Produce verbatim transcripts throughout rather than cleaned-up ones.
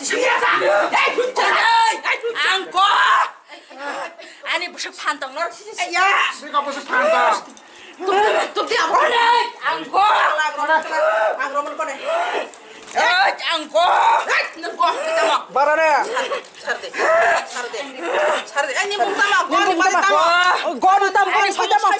Ang go. Ani bwswk phan tong no. Ya. Bwswk phan tong. Tuk tuk tuk tuk abo. Ang go. Ang roman kone. Ang go. Nang go. Kita mo. Barane. Sarde. Sarde. Sarde. Ani bung tama. Go ni tama. Go ni tama. Ani bung sai tama.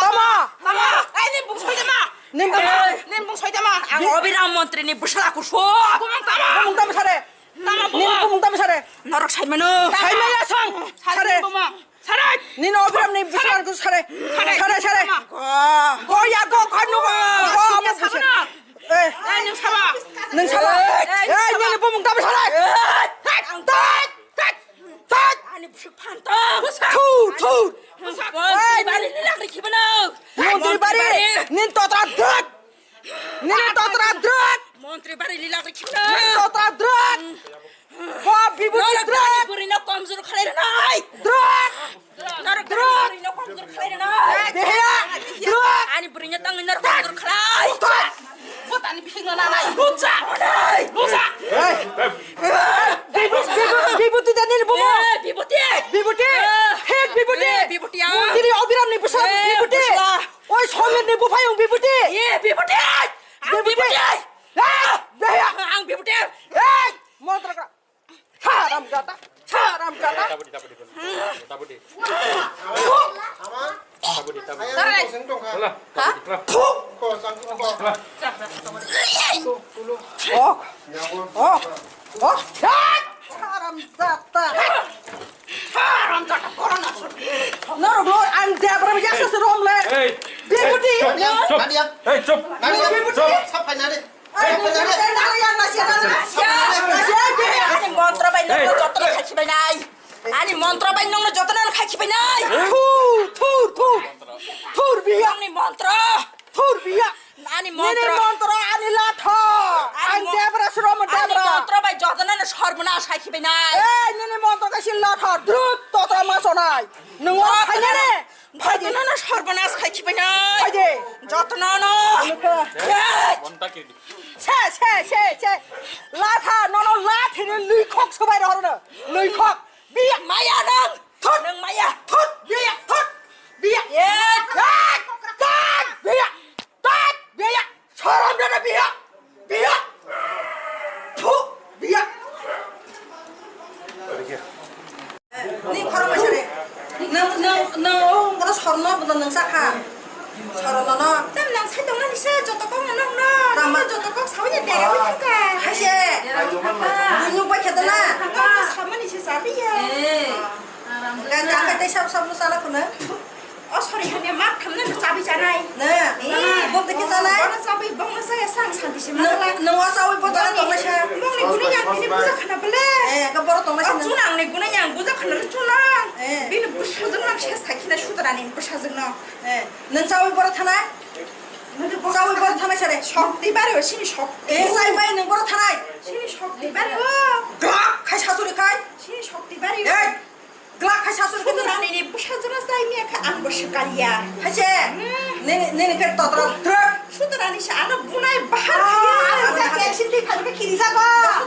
Tama. Tama. Ani bung sai tama. Nin bung. Nin bung sai tama. Ang Abhiram montri ni bwsla kusu. Bung tama. Bung tama sare. Tama bung. Nin bung tama sare. Norok sai mano. Sai maya sang. Sare. Sare. Nin Abhiram ni bwsla kusu sare. Sare. Sare sare. Go ya go khanu go. Go ama sare. Eh. Nin sama. Nin sama. Eh nin bung tama sare. Tat. Tat. Ani bwswk phan tong. Thur, thur. Montri bari lilak rikhi bano. Montri bari. Nin totra drak. Nin totra drak. Montri bari lilak rikhi bano. Nin totra drak. Bo bibut drak. Buri no komjor khalai nai. Drak. Drak. Buri no komjor khalai nai. Beheya. Drak. Ani buri no tang no komjor khalai. Botani bising no nanai. Bucha. Bucha. Bibu-, bibu-, bibuti da nini bumo. Eh, bibuti. Bibuti. Eh. Thik bibuti. Eh, bibuti, ah. Montri Abhiram ni bwsla bibuti. Bwsla. Oi Somir ni buphayung bibuti. Eh, bibuti. Ang bibuti. Eh, beheya. Ang bibuti. Eh, montri kra. Haram jata, haram jata. Tabudi, tabudi, tabudi. Tabudi, tabudi. Hala, tabudi, tabudi. Hala. Oh, oh, oh. Haram jata. Haram jata, corona. Norok, norok, ang debra biasa seromle. Hey. Deputy. Hey, chup, chup. Hey, chup. Deputy. Chup. Sapai nade. Ani montro bai nongno jotono khaki bai nai. Ani montro bai nongno jotono khaki bai nai. Thur, thur, thur. Thur biya. Ani montro. Thur biya. Ani montro. Nini montro ani latha. Ani debra sromo debra. Ani montro bai jotono sorbonas khaki bai nai. Ei, nini montro kaisi latha. Drup totra masonai. Nungo khainane. Phaidi. Jotono no sorbonas khai khibai nai. Phaidi. Jotono no. Ano kha. Hey! Se, se, se, se. Latha, nono lathi ni lwi khok subai rohor no. Lwi khok. Biya. Maya nang. Thut. Nang maya. Thut. Biya. Thut. Biya. Ye. Thut. Thut. Biya. Tat! Biya! Sorom dana biya! Biya! Phu! Biya! Ni khorok bai sare. Nang, nang, nang, oh, bono sorno, bono nang sakha. Sorno no. Tam nang sai tong nani se, joto kok nang no. Tama joto kok sawi ya dera wi thangka. Hai se. Nung bai khe dana. Samani se sabi ya. Eh. Kan jakai tei sab sab no sala khuna. O sori hanya mak khamna no chabi chanai. Na. Eh. Bok dikhe chanai. Bono chabi bok no saya sang santi se ma. No, no chabi bok dana tong sa. Bok ni guni yang bini buja khana bele. Eh, ka boro tong sa. Chuna ang ni guni yang buja khana chuna. Eh. Bini busa jeng nang ses khai khina sutra ni busa jeng no. Eh. Nang chabi boro thanai. Chabi boro thanai sare. Shokti bare o sini shokti. Eh, sai bai nang boro thanai. Sini shokti bare o. Gak khai sasuri khai. Sini shokti bare o. Eh. Glak khai sasur khe. Sudrani ni bwsajwkno chai miya khe ang bo swkaliya. Haise. Hmm. Nini, nini khe totra truk. Sudrani se ano bunai bahar. Ah, khe. Ano khe kersin twi phai khe kiri jago.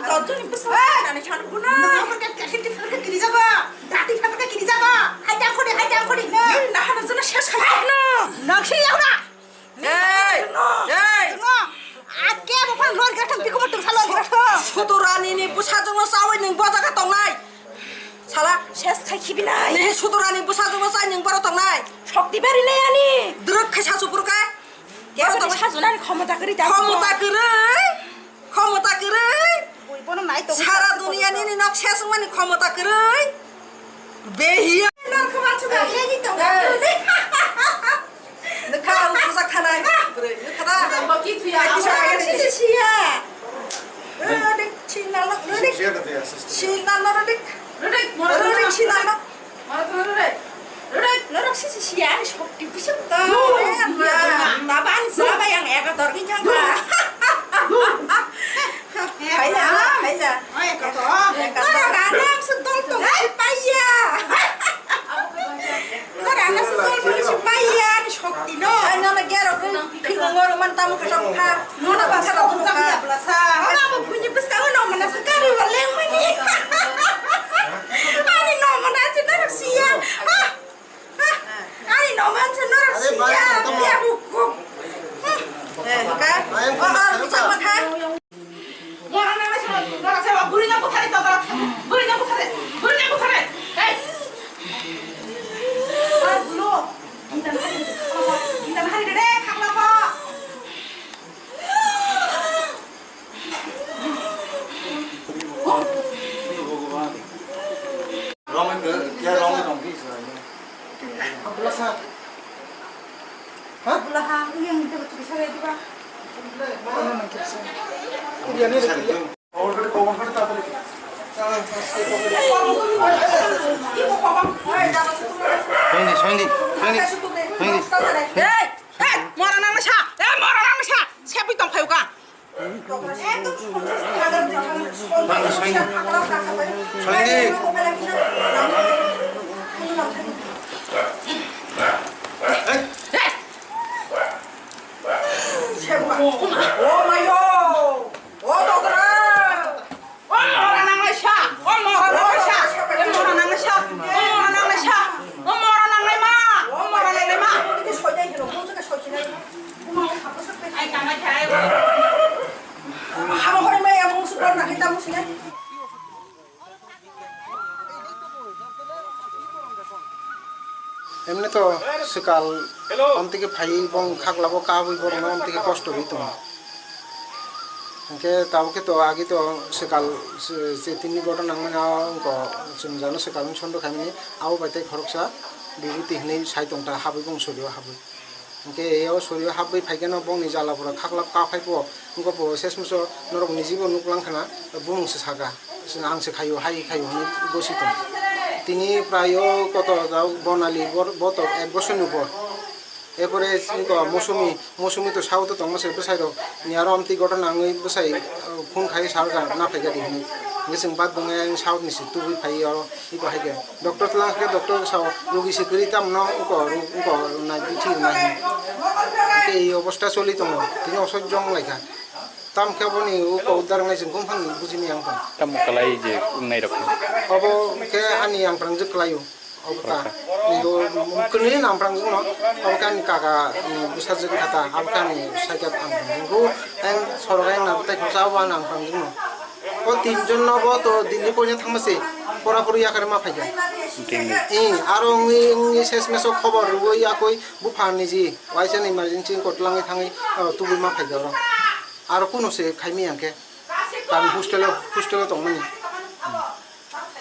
Dosjoni bwsa. Hey. Sudrani se ano bunai. Ano khe kersin twi phai khe kiri jago. Dati phai khe kiri jago. Hai tang khodi, hai tang khodi. Hey. Nini nahano jwno ses khai. Hey. Nang se yagra. Ei! Ei! Ake bo phan lor gatham, piko mo tungsa lor gatham. Sudrani ni bwsajwkno chawi nwng bo jaga tongnai. Sala. Ses khai khibi nai. Ne Sudrani bwsajwkno chai nwng boro tongnai. Shokti bari nai ani. Druk khai sa supur kai. Kebo ni sajunani khomota kwrwi ta. Khomota kwrwi. Khomota kwrwi. Bui bono nai tong. Sara duniya nini nok ses wngmani khomota kwrwi. Behiya. Nor khoma chuka yegi tong. Nukha ang bujak khanai. Nukha da. Bo ki thuya. Ai, kisa ang siya. Rodik sinalo, rodik. Sinalo, rodik. Rodik, moro rodik sinalo. Moro rodik. Rodik, norok sisi siya, ani shokti pusuk to. Baba ani saba yang eka tor ni thangka. Khaila, khaila. Oi, eka to. Eka to. Norok ani ang sedol tong si paya. Nara na sa tol phone si pai ya ni shokti no. Ai, nana gero khe phikngo ngoro man tamo khe sok kha. Nona ba sa tamo kha. Ora mo phunji bwskango no mana sa kari Bwrwi no buthari to, bwrwi no buthari, bwrwi no buthari. Hey! Ay, gulo. Intan hari, intan hari de, khakla pho. Soini, soini, soini. Hey, hey, mora nang sa, eh, mora nang sa, sepi tong phayo ka. Nang soini. Soini. Hey. Hey. Oh my God. Oh, doctor! O mora nangnai sa! O mora nangnai sa! O mora nangnai sa! O mora nangnai sa! O mora nangnai ma! O mora nangnai ma! Ai, tangmai kha, ai, o. Hamo hore maya mung sukar na kita mung sinai. Emni to swkal amtike phaiwi bong khaklabo kabwi borokno amtike kosto rwi tongo. Hinkhe tabuk khe to agi to swkal se, se tini goto nangmani, o wngkha chwng jano swkal wng sondo khaimani, abo bai tei khoroksa bibhuti hinwi sai tongkha habwi bong sorio habwi. Hinkhe o sorio habwi phaikhe no bongni jala pura khaklap ka phai pho, wngkha pho sesmuso norok nijibo nuk lang khana, bumung se saka, ang se khaio, hai khaio hinwi gosi tongo. Tini prai o koto bonali bor-, botok ek bosor ni upor. Epore wngkha mosumi, mosumi to sao to tongma se bwsai rok ni aro amtwi goto nangwi bwsai, uh, phone khai sal ka na phaikha di hinwi. Hinkhe chwng bad bwngai ang south ni se tubui phai oro. Iko hai khe doctor twlang khe doctor sao, rugi se kwrwi tamo no iko, iko nai di thik nai. Hinkhe ei obostha choli tongo, tini osojjo wng lai kha. Tam khe boni iko uddar wngnai chwng kung phang buji maya wng tong. Tamo kwlai je wngnai rok khe? Obo khe ani ang prangjak kwlai o. Obo ta. Rokha. Iko kwrwi ang prangjak no. Obo khe ani kaka ni bwsajwk kha ta. Obo khe ani saikha ang prangjak. Ang sorok ang na tei khoroksa obo ang prangjak no. O tinjon no bo to Delhi poina thangma se, pora pori yakarwi ma phaikha. Delhi. Ee, aro wngwi, wngwi ses meso khobor rwui yakwi buphang niji, waisa ni emergency wngkha twlangwi thangwi, o, tubui ma phaikha oro. Aro kunu se khaimya hwnkhe, tamo hostel o, hostel o tongmani.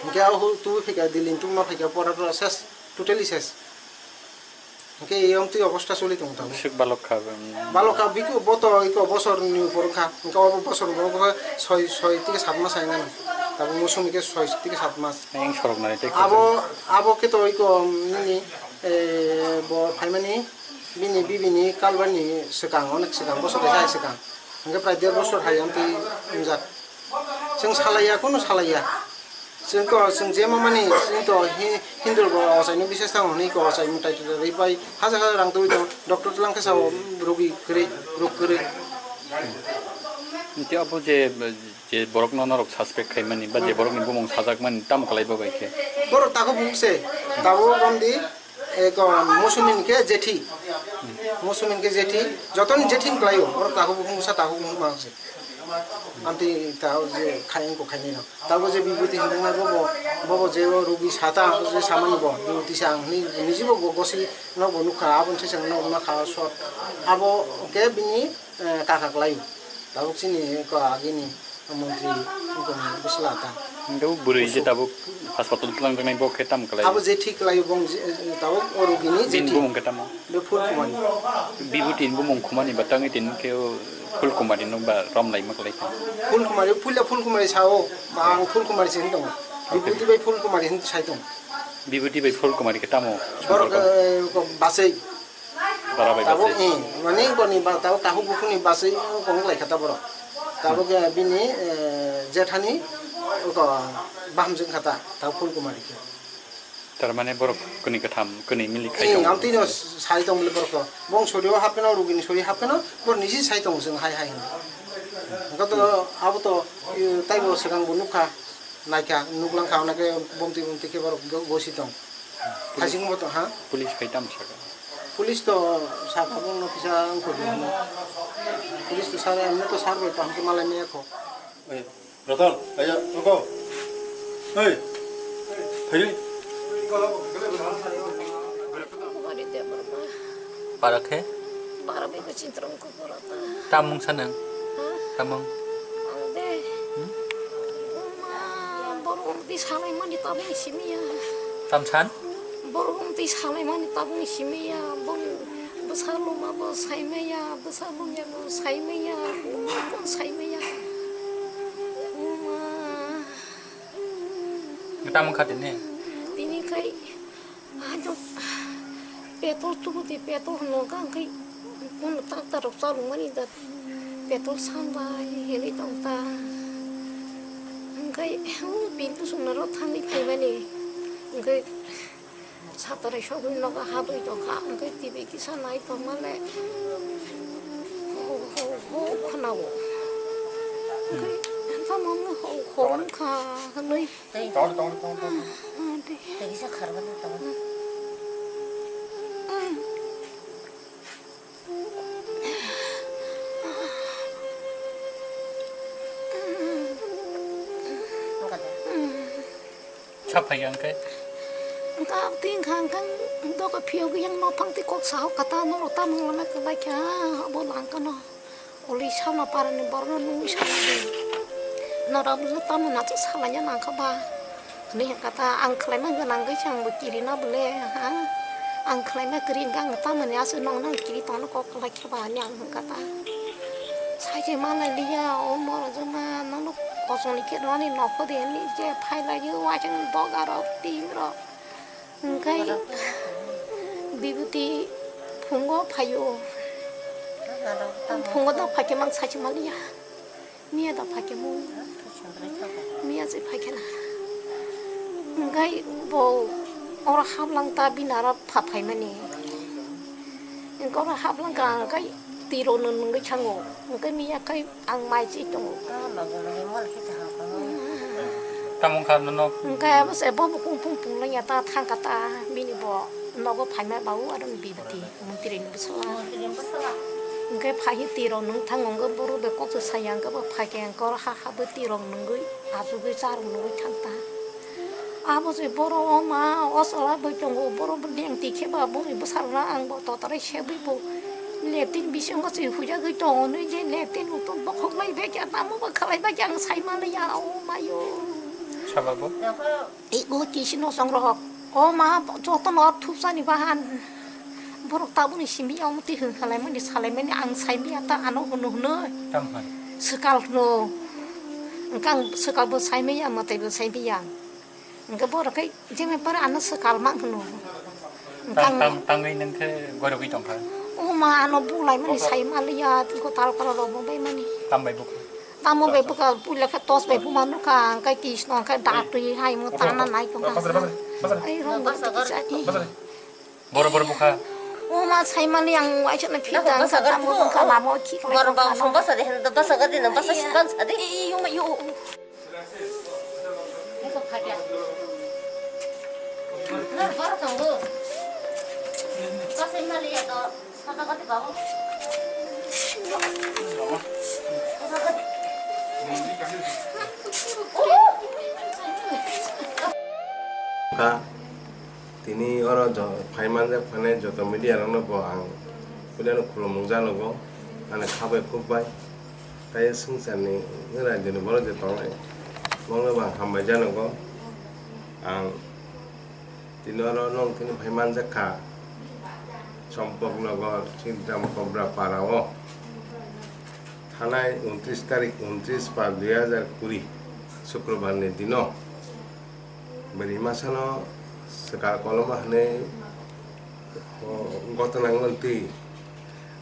Hwnkhe abo tubui phaikha, Delhi ni tubui ma phaikha, pora pora ses, totally ses. Hwnkhe eyang twi obostha choli tongo tabuk. Bwswk balok kha, um, balok kha, biko bo to iko bosor ni upor wngkha. Hwnkhe obo bosor bo wngkha soi, soi tike sat mas hai nani. Tabuk mosumi khe soi tike sat mas. Ayang sorok nani tei abo, abo khe to iko, um, nini, eh, bo phaimani bini bibi ni kalbar ni swkang, onek swkang, bosor kaisa hai swkang. Hwnkhe prai der bosor hai amtwi wngjak. Chwng salaiya, kunu salaiya. Chwng to, chwng je mamani, chwng to hi-, Hindu bo ochai no bises tang hwnwi ko ochai mwtai rwi pai hajar hajar rang twi tong, doctor twlang khe sao, rogi kwrwi, rok kwrwi. Tei abo je, je borok no norok suspect khaimani, ba je borok ni bumung sajak mani, tamo kwlai bo bai khe? Borok takhuk bung se, tabuk romdi, Ekon, mosumi ni khe jethi. Mosumi ni khe jethi. Joto ni jethi ni kwlai o. Oro takhuk bukhung sa takhuk bukhung ma se. Amtwi ta o je khai wngkha khai nai no. Tabuk je bibhuti hinwi nai bobo, bobo je o rugi sata o je samani bo. Bibhuti sa ang hinwi nijibo bo gosi no bo nukha. Aboni sisang no ma kha short. Abo khe bini, eh, kaka kwlai o. Tabuk chini ko agini. Montri wngkha ni bwsla ta. Hwnkhe o bwrwi je tabuk hospital twlang jaknai bo khe tamo kwlai? Abo je thik kwlai bong je, tabuk o rogini je bini thik. Bumung khe tamo? Be Phul Kumar. Bibhuti ni bumung khumani ba tangwi tini khe o Phul Kumar no ba rom lai ma kwlai kha. Phul Kumar, puila Phul Kumar sao, ba ang Phul Kumar se hinwi tongo. Okay. Bibhuti bai Phul Kumar hinwi sai tongo. Bibhuti bai Phul Kumar khe tamo? Borok, eh, ko basai. Bara bai tabuk, basai. Hmm, mani boni ba, tabuk takhuk bukhuni basai kong lai kha ta borok. Tabuk, eh, bini, eh, jethani, oko, bahamjwk kha ta, tabuk Phul Kumari khe. Tar mane borok kwnwi kwtham, kwnwi milik khai tongo. Hmm, amtwi no sai tong bole borok to. Bong sorio hapeno, rugini sorio hapeno, bor niji sai tongo chwng hai hai hwnwi. Hwnkhe to, abo to, eh, taibo swkang bo nukha. Naikha, nuklangkha, hwnakhe bumtwi bumtwi khe borok go-, gosi tong. Police, hasing bo to, ha? Police phai tamo saka? Police to saka, bono kisa wngkha di hwnwi. Police to saka, emne to sar bai kaham khe malai maya kho. Oya. Ratan, aya, toko. Hei, hei. Bari te barba. Para khe? Bara bai ko chintrong ko porata. Tamung sanang. Ha? Tamung. Ang de. Hmm? Uma, boru umti salai mani tabung simiya. Tamsan? Boru umti salai mani tabung simiya. Bung bwsa luma bo saimaya, bwsa lungya bo saimaya, uma bo saimaya. Uma. Tamung kha tini? Tini khai, ajo, petrol tubu di petrol no kang khai, kun tak tarok chalung mani da petrol sambai heli tong ta. Khai, o, pintu sung na ro thangwi phaimani. Khai, Satrai sogwi nogo habwi tongkha, hwnkhe T V kisa nai tongmale ho ho ho khwnao. Hwnkhe tamo wngkha hwnwi. Tei. Tongo, tongo, tongo, tongo. Ah, ah, de. Tei kisa kharmani tongo. Wngkha de. Sa phai ang khe. Wngkha twi wngkha ang khe doga phiyogwi yang nophang twi kok sa hok kata norok tamo wngla khe bai kha abo lang kano. Uli sama parani borokno nungwi sama di. Norok tamo nacha salaina nang kha ba. Hwnwi hwn kata ang khlaima gwnang khe se ang bo kirina bole ha. Ang khlaima kwrwi hwn khe ang tamoni aswk nokno ang kiri tongna kok kwlai khe ba hwnwi ang hwn kata. Sai se manai liya o morok jwma nono kochoni khe rwani nokho de hwnwi je phai lai o waisang doga rok tin rok. Hwnkhe bibwtwi phungo phaio. Phungo da phaikhe mang sai se manliya. Miya da phaikhe mung. Miya se phaikhe na. Hwnkhe bo oro haplang ta bini aro pha phaimani. Hwnkhe oro haplang ka hwnkhe tiro no nungwi thango. Hwnkhe miya khai Ang mai chi tongo. Tamo wngkha nono? Hwnkhe abo se bo bukung pung pung lanya ta thangkha ta bini bo nogo phaima ba o aro ni bibti montri ni bwsala. Hwnkhe phaihi tiro nung thango hwnkhe boro bai kok se saya hwnkhe bo phaikhe hwnkhe oro ha ha bo tiro nungwi achugwi charwk nungwi thangkha. Abo se borok o ma o chwla bai tongo, borok bo lengtwi khe ba boni bwsarok no ang bo totorai sebwi bo latrine bisingo se huijagwi tongo, nwi je latrine utung bokhok lai bai khe tamo bo khlai bai khe ang sai manliya o mayo. Sabo bo? Ego kisi no songrok o ma joto no thupsani bahan borok taboni simi omo twi hwn khalai mani salai mani ang sai manya ta ano hwno hwno. Tamo hai? Swkal hwno. Hwnkhe ang swkal bo sai manya mwtai bo sai manya. Hwnkhe borok khe jemai pore ano swkal mang hwno. Hwnkhe tang, ang tang, tangwi nang khe goirogwi tongkha. O ma ano bulai mani sai maliya, tiko tal koro robo bai mani. Tam bai bukha. Tamo bai bukha, puila khe tos bai buma nukha, hwnkhe kisno hwnkhe datwi hai mo tana nai tongkha. Ai rong basa gari. Boro boro bukha. O ma sai mali ang waisa na phita ang sa tamo bukha lamo khik lai. Boro bang song basa de, basa gari na basa sikan sa de. Iyo ma iyo. Ka, tini oro jo-, phai manjak phanai joto media rokno bo ang puilano khulumung janogo, ani kha bai khuk bai. Tei swngcharni rajyoni borok je tongnai, bono bo ang hambai janogo. Ang tini oro nwng thani phai manjak kha, Champaknagar, Sintram Kobra para o thanai untris tarik, untris pas dui hajar kuri, Sukrobar ni dino. Bwrwi masano swkar koloma hwnwi, o, gotona wngmani twi.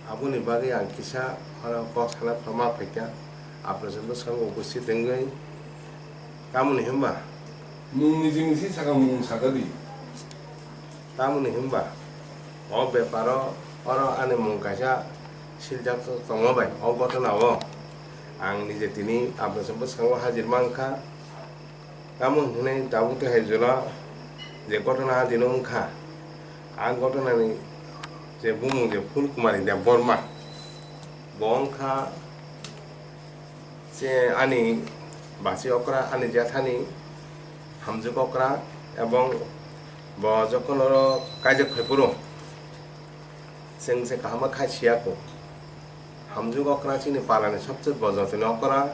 Aboni bagwi ang kisa oro kok sana pha ma phaikha. Aphuru se bwskango upusthit wngwi. Tamoni hwnba? Mungni jing si saka mung saka di. Tamoni hwnba? O beparo oro ani mung kaisa siljak tongma bai o gotona o. Ang nije tini aphuru se bwskango hajir mankha. Tamo hwnwi tabuk tei hai jora je gotona adino wngkha, a gotonani je bumung je Phul Kumari Debbarma, bo wngkha je ani Basi okra ani jephani hamjwk okra, ebong bo jokhon oro kaijak phai phuru chwng se kaham khe khai siya kho. Hamjwk okra chini parani sobse bo jotoni okra,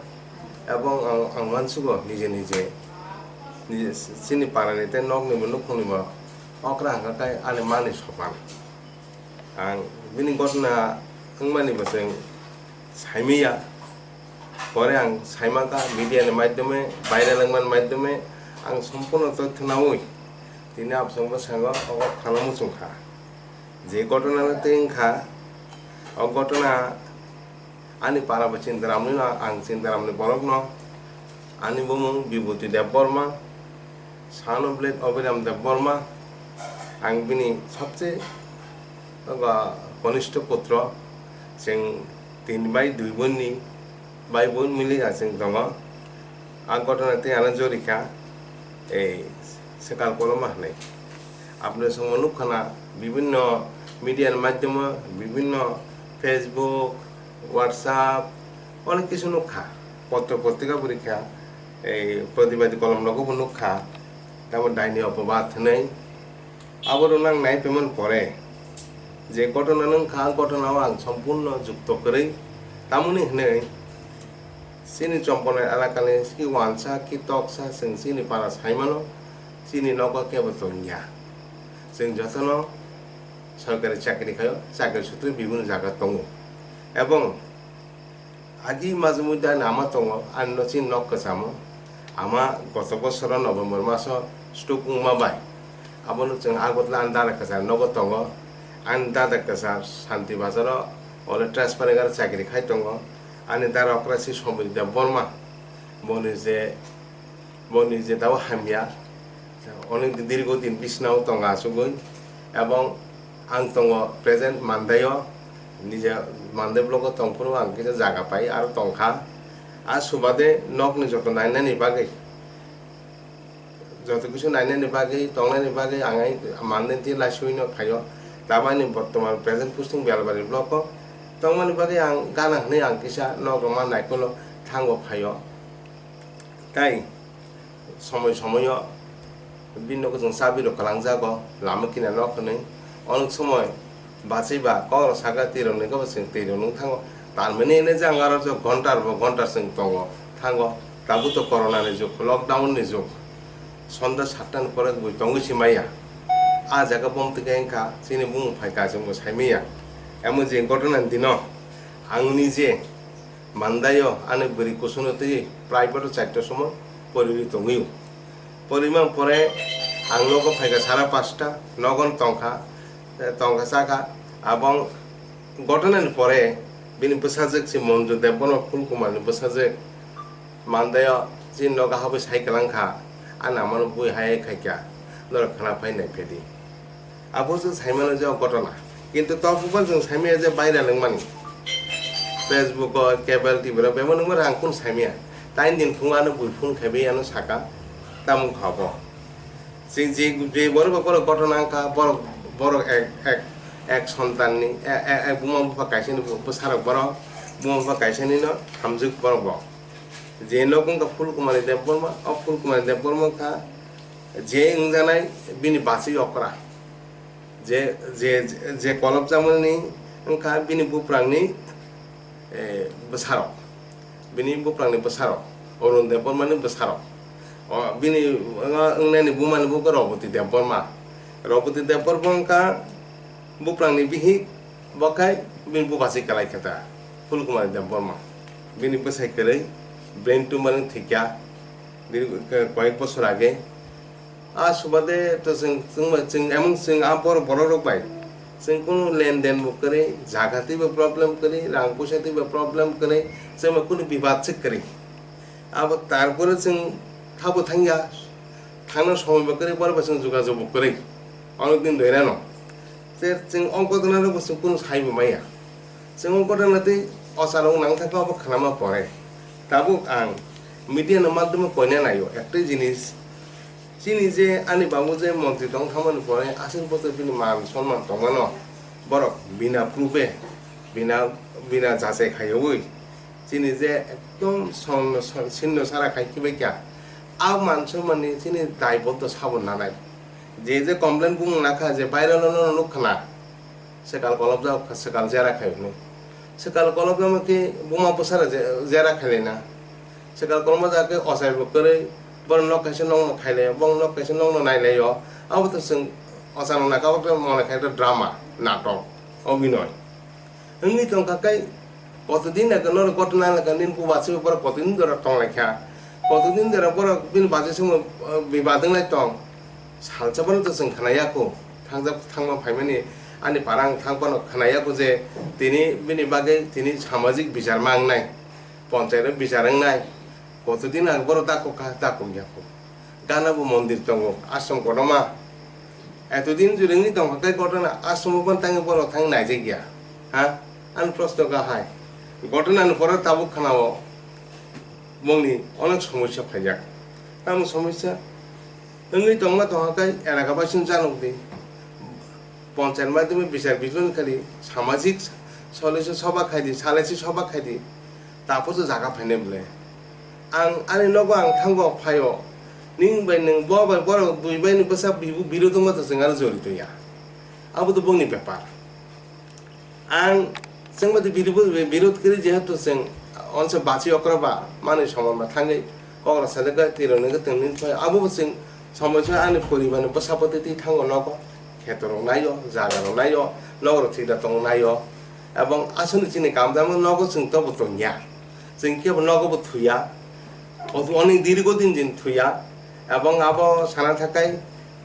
ebong ang, ang uansugo nije nije, nije chini parani tei nokni bo nukhungni bo okra hwnkha khe ani mani sopan. Ang bini gotna wngmani bo chwng saimanya. Pore ang saimangkha media ni maidhyome, viral wngmani maidhyome ang sompurno tothyo naui tini absong bwskango obo khana muchungkha. Je gotona no tei wngkha, o gotona ani para bo Chintaramni no, ang Chintaramni borok no, ani bumung Bibhuti Debbarma, son of late Abhiram Debbarma, ang bini sobse, obo, konishto putro, chwng tin bai dui bonni bai bon mili achwng tongo. A gotona tei ano jorikha ei swkal koloma hwnwi. Apni songmo nukkhana bibinno media ni maidhyamo, bibinno Facebook, WhatsApp, onek kisu nukha. Potro potrika bo rikha, ei pratibadi kolom rogo bo nukha. Tamo daini opobad hwnwi. Abo rwnang nai phaimani pore je gotona wngkha, gotona o ang sompurno jukto kwrwi. Tamoni hwnwi chini Chomponai elakani ki wansa ki toksa chwng chini para saimano, chini nogo kebo tongya. Chwng jotono sorkari chakri khaio, chakri sutri bibinno jaga tongo. Ebong agi majumui da ama tongo, ani no chini nok kwchamo. Ama goto bosoro November maso stroke wngma bai. Abono chwng Agartala ani dada kwchar nogo tongo. Ani dada kwchar Santi Bazaro ole transfer wngkha chakri khai tongo. Ani dada okra si Somir Debbarma. Boni je, boni je tabo hamya. Onek dirgo din bisnao tongo achugwi. Ebong ang tongo present Mandaio, nije Mandai block o tongphuru ang kisa jaga pai aro tongkha. A subade nokni joto nainani bagwi, joto kisu nainani bagwi, tongnani bagwi ang ai Mandai twi laisuino phaio. Tabani bortoman present posting Bialbari block o tongmani bagwi ang gana hwnwi ang kisa nok rwma naikolo thango phaio. Tai somoi somoio bini nogo chwng chabi rok kwlangjago, lama kinaro hwnwi. Onek somoi bachwi ba kok rok saka twi rok nwi khe bo chwng twi rok nung thango. Tar mani hwnwi jang aro je ghonta rok bo ghonta chwng tongo thango. Tabuk to corona ni jug, lockdown ni jug. Sonda satta ni pore bui tongwi si maya. A jaga bom twi khe wngkha chini bumung phai ka chwng bo sai maya. Emon je gotona ni dino ang nije Mandaio ani bwrwi kusuno twi private o charta somoi poriwi tongwio. Porimang pore ang nogo phaikha sara pasta, nogon tongkha, eh, tongkha chakha. Abong gotona ni pore bini bwsajwk si Monju Debbarma Phulkumar ni bwsajwk Mandaio chini nogo habwi sai kwlangkha, ani amano bui hai khaikha, norok khna phai naiphedi. Abo se saimano je o gotona. Kintu tobukbo chwng saimaya je viral wngmani. Facebook o, cable T V rok bebak nungma rang kun saimaya. Tain din phung ano bui phone khaibai ano saka, tamung kha bo. Chwng je, je borok bo borok gotona wngkha, borok, borok ek, ek, ek sontan ni, e-, e-, ek buma bupha kaisa ni bwsarok borok, buma bupha kaisa ni no hamjwk borok bo. Je nok wngkha Phulkumari Debbarma, o Phulkumari Debbarma wngkha je wngjanai bini bachwi okra. Je, je, je kolopjakmani wngkha bini buprangni, eh, bwsarok. Bini buprangni bwsarok. Arun Debbarmani bwsarok. O, bini wngnaini bumani buko Roboti Debbarma. Roboti Debbarma wngkha buprangni bihik, bo khai bini bupasi kwlai khe ta, Phulkumari Debbarma. Bini bwsai kwrwi, brain tumor wng thwikya, diri, koyek bosor age. A subade to chwng, chwng, chwng, emon chwng a bor-, borok rok bai chwng kunu lenden bo kwrwi, jaga twi bo problem kwrwi, rang puisa twi bo problem kwrwi, chwng bai kunu bibad se kwrwi. Abo tarpore chwng thabo thangya, thangna somoi bo kwrwi, borok bai chwng jogajog bo kwrwi, onek din doi rano. Te chwng o gotona rok bo chwng kunu sai bo maya. Chwng o gotona twi ochar wng nang thangkha, obo khnama pore. Tabuk ang media ni madhyamo koina naio, ektwi jinis, chini je ani babu je montri tong thangmani pore aswk bwswk bini man sonman tongmano, borok bina proof-e, bina, bina jachai khaiwi, Chini je ekdom sonno, son-, sinno sara khai kibai kya. A manso mani chini daibotto sabo nanai. Je je complain bung nakha je viral no nuk khna. Sekal kolobjak, sekal jera khai hwnwi. Sekal kolobjak ma khe buma bwsara je-, jera khai laina. Sekal kolobjak khe ochai bo kwrwi, borok nok kaisa nokno khai laio, borok nok kaisa nokno nai laio. Abo to chwng ochano nakha, abo to mone khai drama, natok, obinoi. Wngwi tongkha khe, kotodin age norok gotna nai kha, nini buma se borok kotodin dora tong lai kha. Kotodin dora borok bini bachai se mo, eh, bibad wng lai tong. Salsa bono to chwng khna ya kho. Thangjak thangma phaimani ani para ang thang phano khna ya kho je tini bini bagwi tini samajik bichar ma wngnai. Ponchayat o bichar wngnai. Kotodin ang borok dakok kha, dakok ya kho. Gana bo mondir tongo, ashram kotorma. Etodin jurengni tongkha khe gotona ashram o tangwi borok thang naijak ya. Ha? Ani proshno kahai. Gotona ni pore tabuk khna o bongni onek somosya phaijak. Tamo somosya? Wngwi tongma tongkha khe elaka baising janok di. Ponchayat madhyame bichar bichon khali samajik solution soba khaidi, salaisi soba khaidi, taposo jaga phainai bwle. Ang ani nogo ang thango phaio, ning bai nung bo bai borok dui bai ni bwsa bibu birodh wngma to chwng aro jorito ya. Abo to bongni bepar. Ang chwng bai to biru-, birodh kwrwi jehetu chwng onse bachi okra ba manwi somon ba thangwi kokra sajak bai twi rok nungkhe tong nini phai abo bo chwng somoi se ani poribar ni bwsa pwtwi twi thango nogo. Kheto rok naio, jaga rok naio, nok rok thik da tongo naio. Ebong aswkni chini kam damo nogo chwng tobo tongya. Chwng kebo nogo bo thuya. Onek dirgo din din thuya. Ebong abo sana thakai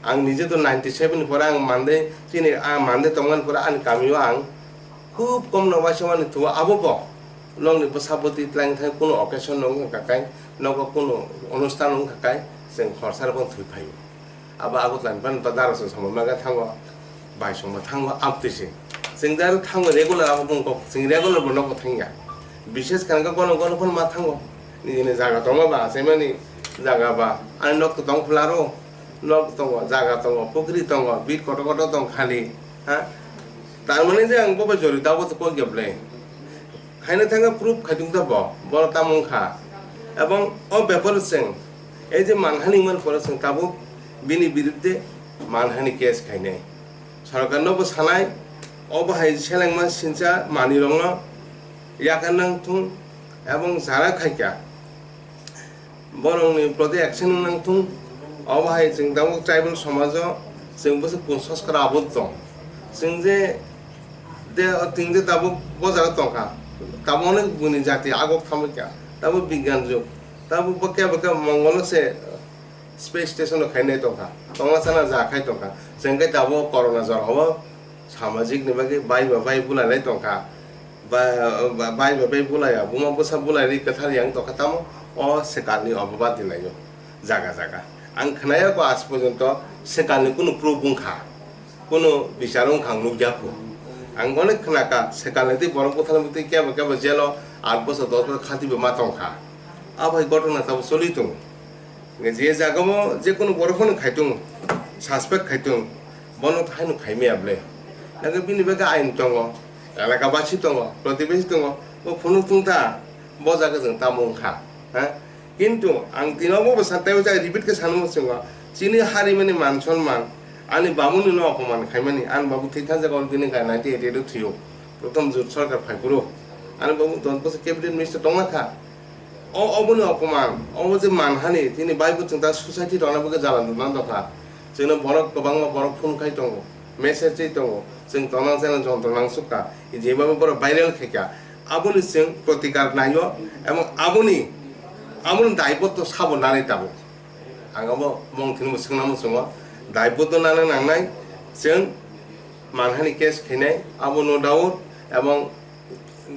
ang nije to ninety seven ni pore ang mande chini, ah, mande tongmani pore ani kamio ang khub kom no waisa mani thuo abo bo. Nokni bwsa bwtwi tlang thai kuno occasion no wngkha kai, nogo kuno onusthan wngkha kai, chwng khorsa rok thwi phaio. Abo Agartala ni phano ta daro se samung maga thango, bai songma thango, amtwi se. Chwng da thango regular abo bung kok, chwng regular bo nogo thangya. Bishes khe gono gono phano ma thango. Nini jaga tongma ba, achaimani jaga ba, ani nok to tong phlaro, nok tongo, jaga tongo, pukri tongo, bit kotor kotor tong khali, ha? Tar mane je ang bo bai jorito abo to kok ya bwle. Khaina thangkha proof khaitungkha bo, bono tamo wngkha. Ebong o beparo chwng, ei je manhani wngmani pore chwng tabuk bini biruddhe manhani case khainai. Sorkarno bo sanai, obo hai selengma sincha manwirokno yakar nang thung ebong jara khaikha. Borokni proti action wng nang thung, obo hai chwng tabuk tribal somajo chwng bwswk kun soskar abot tong. Chwng je de, chwng je tabuk bo jaga tongkha, tabuk onek buni jati agok thamwi kha, tabuk bigyan jug, tabuk bo kebo kebo mongolo se space station o khainai tongkha, tongna sana ja khai tongkha, chwng khe tabuk corona jora o samajik ni bagwi bai ba bai bulai lai tongkha. Ba, ba, bai ba bai bulai ya, buma bwsa bulai ri kwthar yang tongkha tamo o swkang ni obo bad di lai o jaga jaga. Ang khwnaya ko aaj porjonto swkang ni kunu proof wngkha, kunu bichar wngkha ang nukya kho. Ang onek khwnakha swkang ni twi borok bwthar bwtwi kebo kebo jail o aat bosor dos bosor khati bo ma tongkha. Abo hai gotona tabuk choli tongo. Je jaga o je kunu borok phano khai tongo, suspect khai tongo, bono haino khai maya bwle. Nangkhe bini bagwi ain tongo, elaka basi tongo, protibesi tongo, bo phunuk tung ta, bo jaga chwng tamo wngkha, ha? Kintu ang tini obo bo san, tei o jaga repeat khe sanwi muchungo, chini harimani man sonman, ani babuni no opoman khaimani, ani babu thwi thangjak o bini ga ninety eight o thwio, prothom jut sorkar phai phuru, ani babu dos bosor cabinet minister tongma kha. O, oboni opoman, obo je manhani, tini bai bo chwng ta society rokna bagwi jala nukna dopha. Chwngno borok kwbangma borok phone khai tongo, message twi tongo, chwng tongna chana jontro nangsukha, jeba borok viral khaikha. Aboni chwng protikar naio, ebong aboni, aboni daibotto sabo nanai tabuk. Ang abo mong thini bo swngna muchungo, daibotto nana nangnai, chwng manhani case khainai, abo no doubt, ebong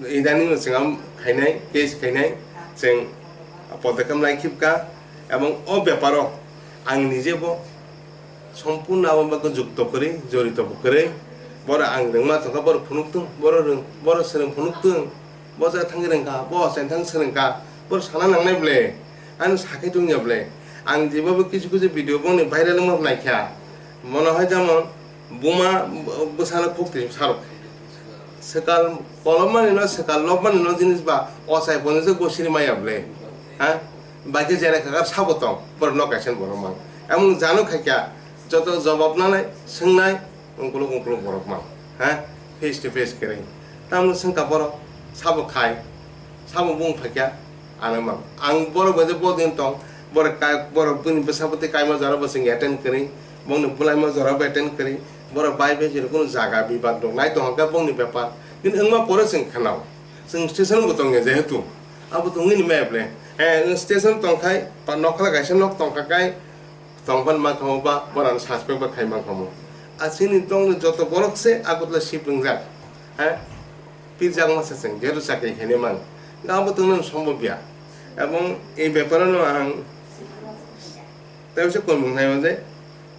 Idaning no chwng khainai, case khainai, chwng podokkhep lai khibka, ebong o beparo ang nije bo sompurno abo bagwi jukto kwrwi, jorito bo kwrwi, boro ang rwngma tongkha, boro phunuk tung, boro rwng, boro swrwng phunuk tung, bo jaga thangwi rwngkha, bo ochai thang swrwngkha, boro sana nangnai bwle, ano sakhe tungya bwle, ang jeba bo kisu kisu video boni viral wngma naikha, mono hai jemon buma bwsano khuk twi sarok. Swkal kolomani no, swkal lobmani no jinis ba ochai phone se gosiri maya ble. Ha? Baikhe jera khakar sabo tong, borok no kaisa borok mang. Emon jano khaikya, joto jobab nanai, swngnai, ungkuluk ungkuluk borok mang. Ha? Face to face kere. Tamno swngkha borok, sabo khai, sabo bung phaikya, ano mang. Ang borok bai bodin tong, borok kai, borok bini bwsa bwtwi kaima jora bo chwng attend kere, bongni bulaima jora bo attend kere, borok bai bai jero kunu jaga bibak dong nai tong khe bongni bepar. Bini wngma pore chwng khanao. Chwng station bo tongya jehetu. Abo tongwi ni maya ble. Eh, station tongkhai, pa nokla kaisa nok tongkha kai, tongpan mankha mo ba, boran suspect ba khai mankha mo. A chini tongni joto borok se Agartala shift wngjak. Eh, pirjak masa chwng, jehetu chakri khaini man. Abo tongno sombob ya. Ebong ei beparo no ang Tei se kolmung nai je,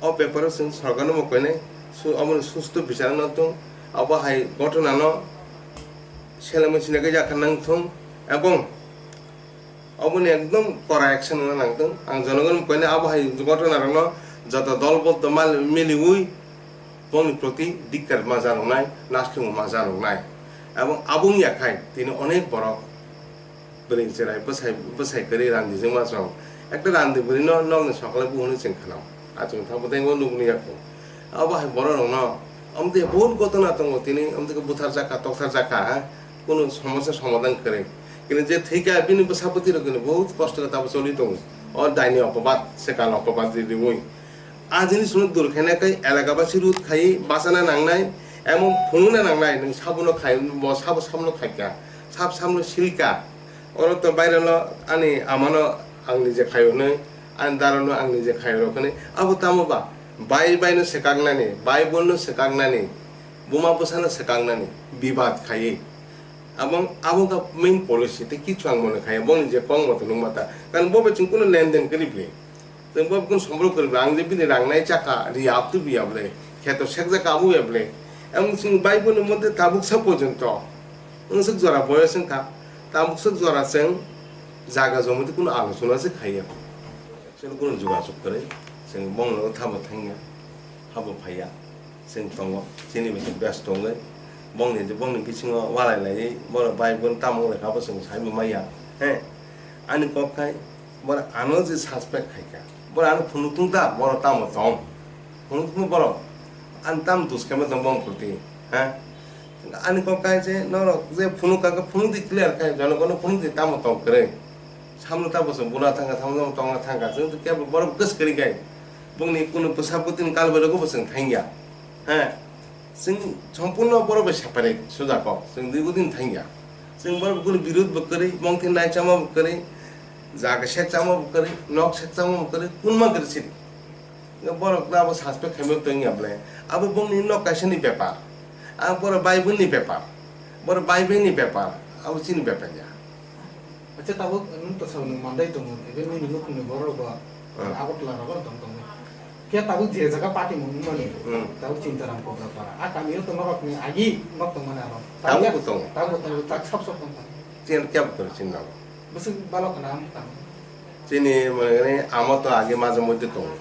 o beparo chwng sorkarno bo koinai, su-, omo susto bichar no tong, abo hai ghotona no selengma sina khe yakha nang thung, ebong oboni ekdom kora action wngna nang thung. Ang jonogon bo koinai abo hai ghotona rokno joto dol boddo mal miliwi bongni proti dikkar ma janoknai, naskhe ma janoknai. Ebong abo wngya khai tini onek borok Bwrwi chwrai bwsai, bwsai kwrwi randijwkma chwng. Ekta randi bwrwino nokni sokole bo hwnwi chwng khwnao. A chwng thangbwtwi bo nukni yakung. Abo hai borok rokno, omo twi bahut ghotona tongo tini, omo twi butharjak kha, toktarjak kha, ha? Kunu somosa somadhan kwrwi. Kini je thwikha, bini bwsa bwtwi rok kini bahut kosto khe tabo choli tongo. O daini opobad, swkang opobad riwi. A jinis no dur khaina khe elaka basi road khai bachana nangnai, emon phunukna nangnai, nwng sabono khai, bo sabo sabono khaikha, sab sabono silka. Oro to bairelo ani amano ang nije khaio hwnwi, ani darano ang nije khaio rok hwnwi, abo tamo ba? Bai baino swkaknani, bai boino swkaknani, buma bwsano swkaknani, bibad khaiwi. Abo, abo wngkha main policy, tei kichu ang mone khaiya, boni je kok moto nukma ta. Karon bo bai chwng kunu lenden kwrwi bwle. Chwng bo kunu sombrok kwrwi bwle, ang je bini rang nai chakha, ri aptwi biya bwle, kheto sekjak abo ya bwle. Ang chwng bai boni moddhe tabuksa porjonto, wngsuk jora boyos wngkha, tabuksa jora chwng jaga jomoti kunu alochona se khaiya. Chwng kunu jogajog kwrwi, chwng bongno thabo thangya, habo phaiya. Chwng tongo, chini bai khe best tongwi. Bongni, bongni bisingo walai laiwi, borok bai bono tamo wnglaikha, abo chwng saibo maya. He, ani kok khai, borok ano je suspect khaikha, borok ano phunuk tong ta, borok tamo tong? Phunuk tong borok, ani tamo dos khaima tong bong proti, ha? Ani kok khai je, norok je phunuk kha khe phunuk di clear khai, jonogono phunuk di tamo tong kwrwi. Samno ta bwswk bula thangkha, samno tongna thangkha, chwng kebo borok bwkha se kwrwi khe, bongni kunu bwsa bwtwini kal bai rokbo chwng thangya. He, chwng sompurno borok bai separate suja kok, chwng dui budin thangya. Chwng borok kunu birud bo kwrwi, mongthi nai chama bo kwrwi, jaga sek chama bo kwrwi, nok sek chama bo kwrwi, kunma kwrwi sidi. Borok abo suspect khaima tongya bwle, abo bongni nok kaisani bepar, abo borok bai bwni bepar, borok bai bwni bepar, abo chini bepar ya. Acha, tabuk nwng to sao nwng mandai tongo, even nini nukhungni borok rok bo Hmm. Agartala rogo tong tongo. Khe tabuk je jaga party mung mani, Hmm. Tabuk Chintaram Kobrapara. A kamio to norok ni agi nok tong mani aro. Tabuk bo tongo. Tabuk tongo, tak sab sab tong mani. Chin kya bukor chin nang. Bwswk balok kana am tang. Chini mane ama to age maje moddhe tongo.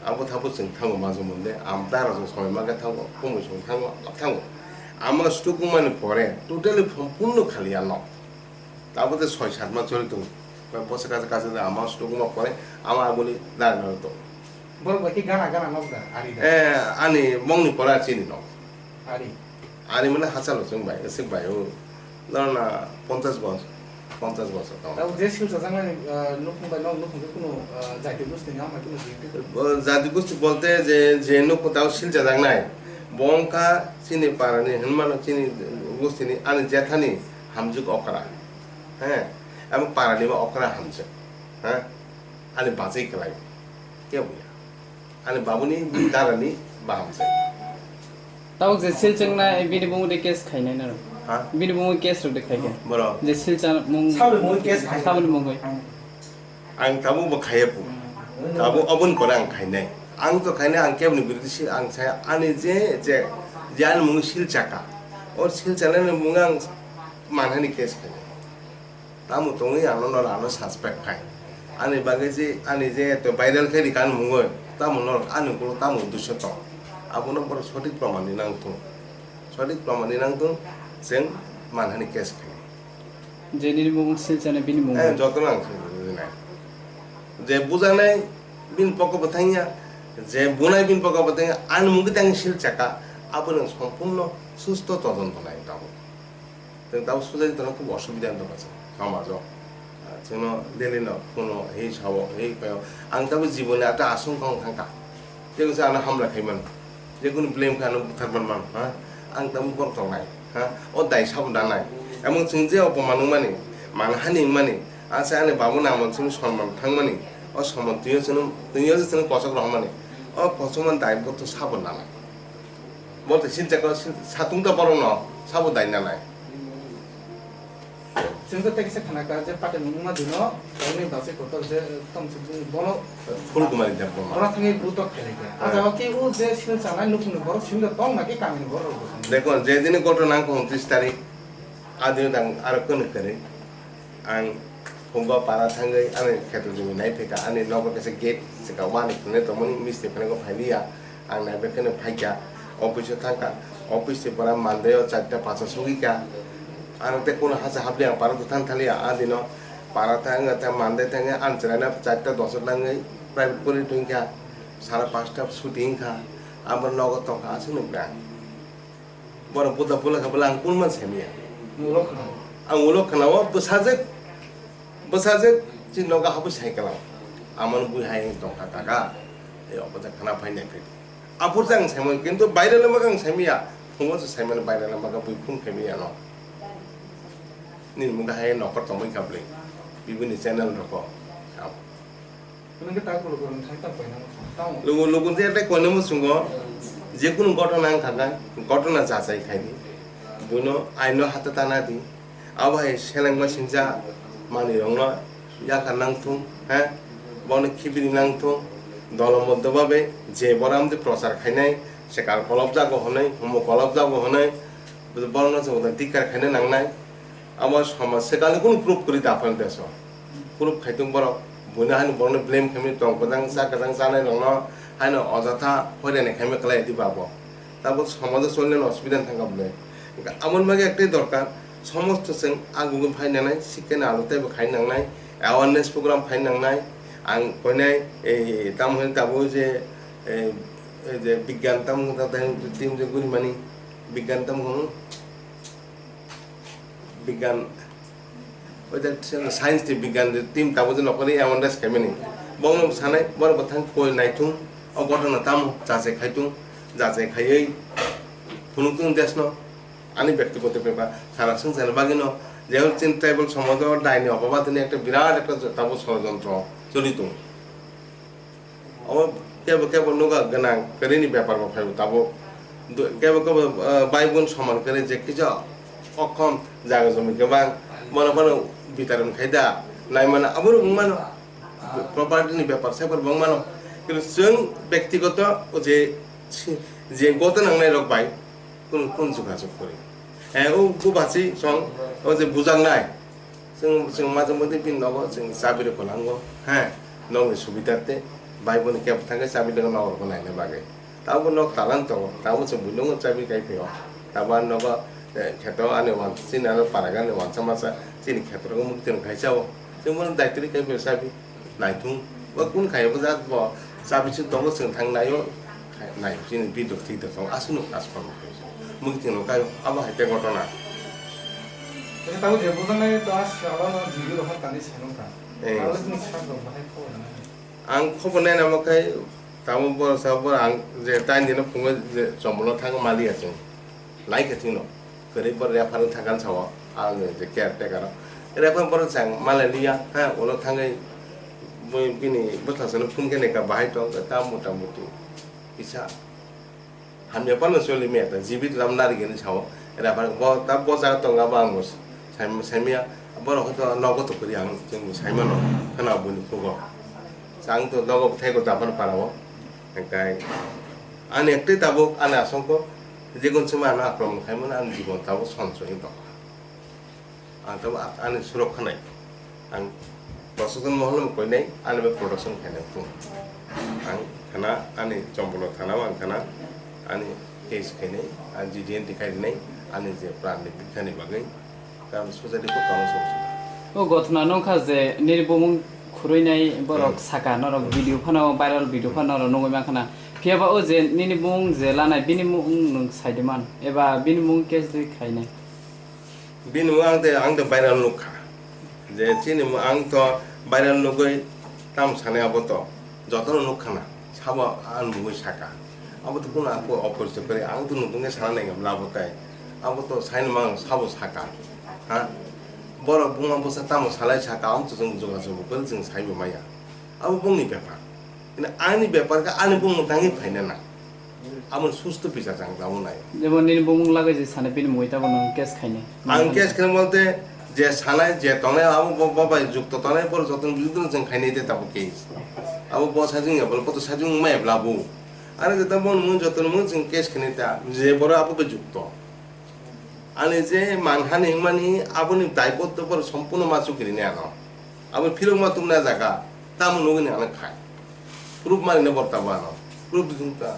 Abo thabo chwng thango maje moddhe. Am dara jong somoi ma khe thango, kumui song thango, thango. Ama stuk mani pore totally sompurno khali ya nok. Tabuk de soi sat ma choli tongo. Bwswk kaisa kaisa de ama sutubuma pore ama aboni dara nang to. Borok bai khe gana gana nok da, ari da. Eh, ani mongni pore chini nok. Ari. Ari mane hachalo chwng bai, aswk bai o. Nana ponchash bos, ponchash bosor tong. Tabuk je silsa jangnai, ah, nukhung bai nok nukhung khe kuno, ah, jati gosti ni ama kuno jati. O jati gosti bolte je, je nukhung tabuk silsa jangnai. Bo wngkha chini parani, hinmano chini gostini, ani jethani hamjwk okra. He, abo parani bo okra hamjwk. He, ani bachai kwlai. Kebo ya. Ani babuni darani ba hamjwk. Tabuk je sil chwngna, bini bumung de case khainai naro. Ha? Bini bumung case rok de khaikha. Boro. Je sil chwngmung. Saboni bumung case khai. Saboni bumung. Ang tabuk bo khaiya pu. Tabuk oboni pore ang khainai. Ang to khainai, ang keboni biruddhe si ang saya ani je, je, je ani mung sil chaka. O sil chanani mung ang manhani case khainai. Tamo tongwi ang no, no, ano suspect khai. Ani bagwi je, ani je to viral khai rikha ani mungwi, tamo no, ani ulo tamo dusyo tong. Abono borok sothik proman ni nang thung. Sothik proman ni nang thung. Chwng manhani case khainai. Je nini mung sil chana bini mung. Eh, jotono ang sini bujinai. Je bujanai bini poko bo thangya, je bunai bini poko bo thangya, ani mungwi tang sil chaka, abo nang sompurno susto todonto nai tamo. Tei tamo sujai tono khub osubida wng tongkha chwng somajo. Ah, chwngno daily no kuno hei sao, hei paio. Ang tamo jiboni ata asung kong thangkha. Tei wngsa ano hamla khai mano. Jekunu blame khe ano buthar man mano, ha? Ang tamo borok tongnai, ha? O dai sabo danai. Emon chwng je opoman wngmani, manhani wngmani, asa ani babu nangman chwng sonman thangmani, o sonman twiyo chwng, twiyo chwng kosok rohormani. O kosokman dai bo to sabo nanai. Bo to sincha ko sin-, satung ta borok no sabo dai nanai. Chwng khe tei kisa khana kha je paten wngma dino, borokni bachai kotor je tong se bung bono Phul Kumari Debbarma. Bono thangwi butok khailai kha. Ah. A jaga khe o je sil chanai nukhungni borok simi tong na khe kamini borok rok bo tong. Dekho, je dini gotona wngkha untris tarik, a dino dang aro kwnwi kwrwi. Ang phungo para thangwi ani kheto jumi nai phaikha, ani nogo kaisa gate swkang wani phunai tongmani misti phunai khe phailiya. Ang naibe kheno phaikha, office o thangkha, office ni pora Monday o charta pacha sogwikha. Ang tei kono hacha hapli ang para tang thaliya, a dino para thangwi tei Monday thangwi ang chwraino charta dos o nangwi private pori thangkha, sara panchta chuti wngkha, ang bo nogo tongkha, aswk nukha. Bono buda bula kha bwla ang kunman semiya. Ulo khna. Ang ulo khna o bwsajwk, bwsajwk chini nogo habwi sai kwlao. Amon bui hai tongkha kaka. Ei obo ta khna phai nai phai. Aphur jang saimon kintu baire lama kang saimiya. Phungo se saimon baire lama ka bui phun khaimiya no. Nini mungkha hai nokor tongwi kha bwlwi. Bibini channel roko. Nwng khe tak bolo kwrwng thai tak koina muchung tamo. Lugu lugu je tei koina muchungo je kunu gotona wng thangkha, gotona jachai khaidi. Buino aino hata tana di. Abo hai selengma singcha manwi rokno yakha nangthung, he? Bono khibiri nangthung. Dolo moddo babe je borom je prochar khainai, sekar kolop jago hwnwi, humo kolop jago hwnwi, borokno se udan tikar khaina nangnai. Abo samaj swkangni kunu proof kwrwi da phano deso. Proof khai tung borok. Buino haino borokno blame khaimani tong kwchang cha kwchang chanai rokno haino ojotha hoirani khaima kwlai di babo. Tabuk samajo cholnani osubida thangkha bwle. Amoni bagwi ektai dorkar, somosto chwng agugwi phai nangnai, sikkhe nalo teibo khai nangnai, awareness program khai nangnai. Ang koinai ei tamo hwnwi tabuk je ei, ei je bigyan tamo hwnwi team je gurimani bigyan tamo hwnwi. Bigyan, oita science tei bigyan team tabuk je nokoli awareness khaimani. Bono sanai, bono bwthang koi naithung, o gotona tamo jachai khaitung, jachai khaiwi phunuktung desno, ani bektigoto bepar, sana swngcharni bagwino, jehon chini tribal somajo daini obabatini ekta birat ekta tabuk sorojontro choli tongo. Omo kebo kebo nogo gwnang kwrwini bepar bo phaibo tabuk. Du-, kebo kebo, eh, bai bun soman kwrwi je kisa okhom jaga jomi kwbang, bono bono bitaran khai da, nai mano abo rok wng mano, property ni bepar saiphar bo wng mano. Kintu chwng bektigoto o je, je goto nangnai rok bai, kunu, kunu jogajog kwrwi. Eh, o, o basi song, o je bujaknai. Chwng, chwng majwng modi bini nogo chwng chabi rok kwlango, he, nokni subida tei bai boni kebo thangkhe chabi rok nogo rok naina bagwi. Tabuk nok talan tongo, tabuk chwng buino chabi kai phio. Tabuk ani nogo, eh, kheto ani wan-, chini ano paragani wansa masa, chini kheto rok mukti rok khai chao. Chwng bono daitri kai phio chabi. Naithung, bo kun khai bo jat bo chabi sing tongo chwng thang naio, nai chini bidok thik da tongo aswk nuk aswk mukti no kaio abo hai tei gotona. Tei tabuk je bujaknai to aswk abo no jibi rohor tani se nung kha. Eh. Abo chini sak rok bahai khobor nai. Ang khobor nai namo khai tamo bo sa bo ang je taini no phungo je chombolo thang mali achung. Lai khe thwino, kwrwi bo refer wng thangkha sao, ang je caretaker o. Refer borok chang malai liya, ha, ulo thangwi bui bini bwslasano phone khe naikha, bahai tong khe ta mota moti kisa hamya phano choli maya ta, jibit ram nari gini sao. Refer bo ta bo jaga tongo abo ang bo sai, saimaya, borok hwnkhe nogo to kwrwi ang chwng bo saimano, khwna buini khugo. Chang to nogo bwthai ko Japan para o. Hingkai ani ektwi tabuk ani asongko jikun simi ano akromon khaimano ani jibon tabuk sonso wng tongkha. Ang tabuk a-, ani surok khanai. Ang proseson mohorno koinai ani bai protection khainai phung. Ang khana ani chombolo thana o ang khana Ani case khainai, ani G D N T khai rinai, ani je pran ni bikha ni bagwi, karon society kok kamo songsida. O gothona nokha je nini bumung khurwinai borok Hmm. saka norok video phano viral video phano norok nugwi mankha na. Phiya ba o je nini bumung je lanai bini mung nwng sai di man eba bini mung case de khainai. Bini mung ang de, ang de viral nukha. Je chini mung ang to viral nugwi tam sanai abo to. Jotono nukha na. Sabo ang mungwi saka. Abo to kuno ako opor se kore. Ang to nukungke sana nai gamla abo tai. Abo to saini mang sabo saka. Ha? Borok buma bosa tamo salai saka. Ang to jung juga jung kore jung saibo maya. Abo bongni bepar. Ina ani bepar ka ani bumung tangi phaina na. Amo susto pisa chang tamo nai. Jemon nini bumung lagwi je sana bini mui tabo nang case khainai. Ang case khainai bolte je sanai je tongnai abo bo bo bai jukto tongnai bor joton jukto jeng khainai te tabo case. Abo bo sajung ya bol koto sajung mai bla bu. Ani je tamo mun joton mun jeng case khainai ta je boro abo be jukto. Ani je manhani hwnmani aboni daibotto bor sompuno ma chukiri ne ano. Abo philok ma tumna jaga tamo nugini ano khai. Proof mari ne bor tabo ano. Proof disung ta.